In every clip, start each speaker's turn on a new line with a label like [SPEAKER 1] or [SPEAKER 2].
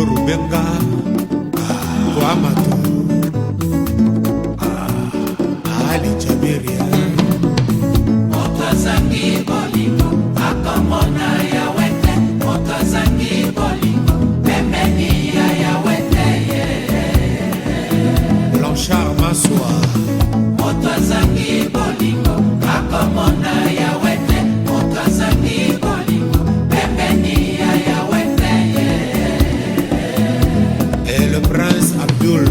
[SPEAKER 1] Bruno Rubenga Kwamatu Ali Jaberia.
[SPEAKER 2] Moto azangi bolingo akomona Yawe te, moto azangi bolingo pembeni ya Yawe te ye.
[SPEAKER 1] Blanchard Maswa.
[SPEAKER 2] Moto azangi bolingo akomona Yawe te, moto azangi bolingo pembeni ya Yawe te ye.
[SPEAKER 1] Et le prince Abdul.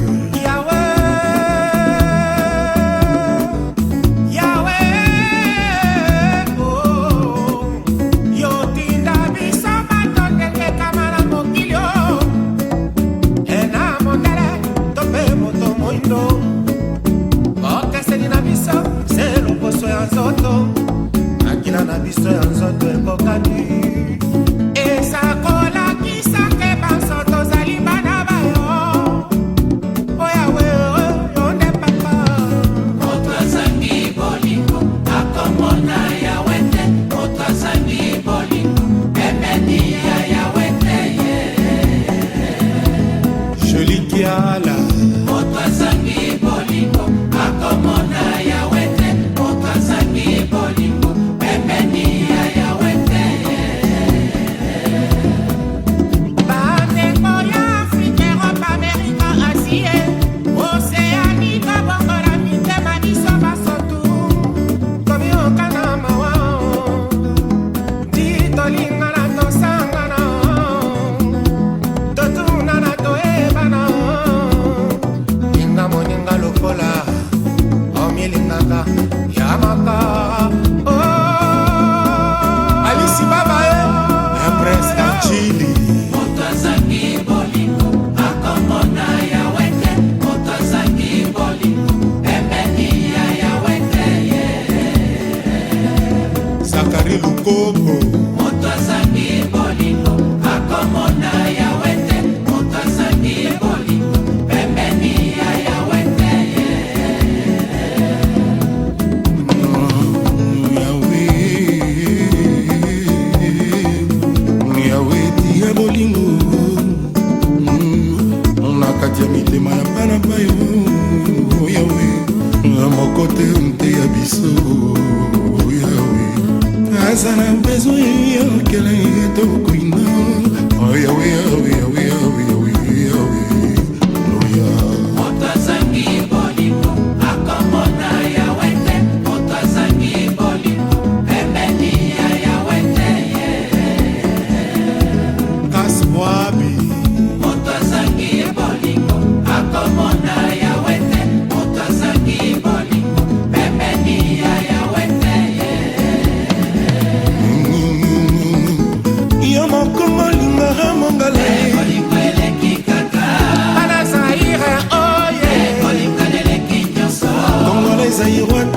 [SPEAKER 3] Yahweh, Yahweh, oh, yo tinda biso bato ndenge kama na mokili o, ena mondele to mpe moto moindo, bokeseni na biso se loposo ya nzoto, makila na biso ya nzoto ekokani, esakolakisa ke banso tozali bana bayo. O Yawe, yo nde papa.
[SPEAKER 2] Moto azangi bolingo akomona Yawe te, moto azangi bolingo pembeni ya Yawe te ye.
[SPEAKER 1] Jolie Kiala.
[SPEAKER 2] Moto azangi bolingo akomona Yawe te, moto azangi bolingo pembeni ya Yawe te ye.
[SPEAKER 3] Bandeko ya Afrika, Erope, Amerika, Asie, Oseani, kabongola mitema, biso basotu tomiokana mawa, ti tolingana, tosangana, totunana, toyebana, linga moninga lokola omilingaka yamaka oh.
[SPEAKER 1] Alisi Baba eh. Un prince Anchili.
[SPEAKER 2] Moto azangi bolingo akomona Yawe te, moto azangi bolingo pembeni ya Yawe te ye.
[SPEAKER 1] Zakari Lukombo.
[SPEAKER 2] Moto azangi bolingo akomona Yawe te, moto azangi bolingo pembeni ya Yawe te ye.
[SPEAKER 4] Yawe, Yawe tia bolingo na kati ya mitema ya bana bayo. Yawe moko te nte ya biso, Yawe aza na besoin ya okele tokoina. Yawe, Yawe, Yawe, Yawe, Yawe, Yawe, oya.
[SPEAKER 2] Moto azangi bolingo akomona Yawe te, moto azangi bolingo pembeni ya Yawe te ye.
[SPEAKER 1] Kas Mwabi.
[SPEAKER 2] Moto azangi bolingo akomona Yawe te, moto azangi bolingo pembeni ya Yawe te ye.
[SPEAKER 4] Yo mokongo lingaka mongala.
[SPEAKER 2] Bolingo eleki kaka.
[SPEAKER 3] Bana Zaire oye.
[SPEAKER 2] Bolingo eleki nyonso.
[SPEAKER 4] Congolais, zaïrois.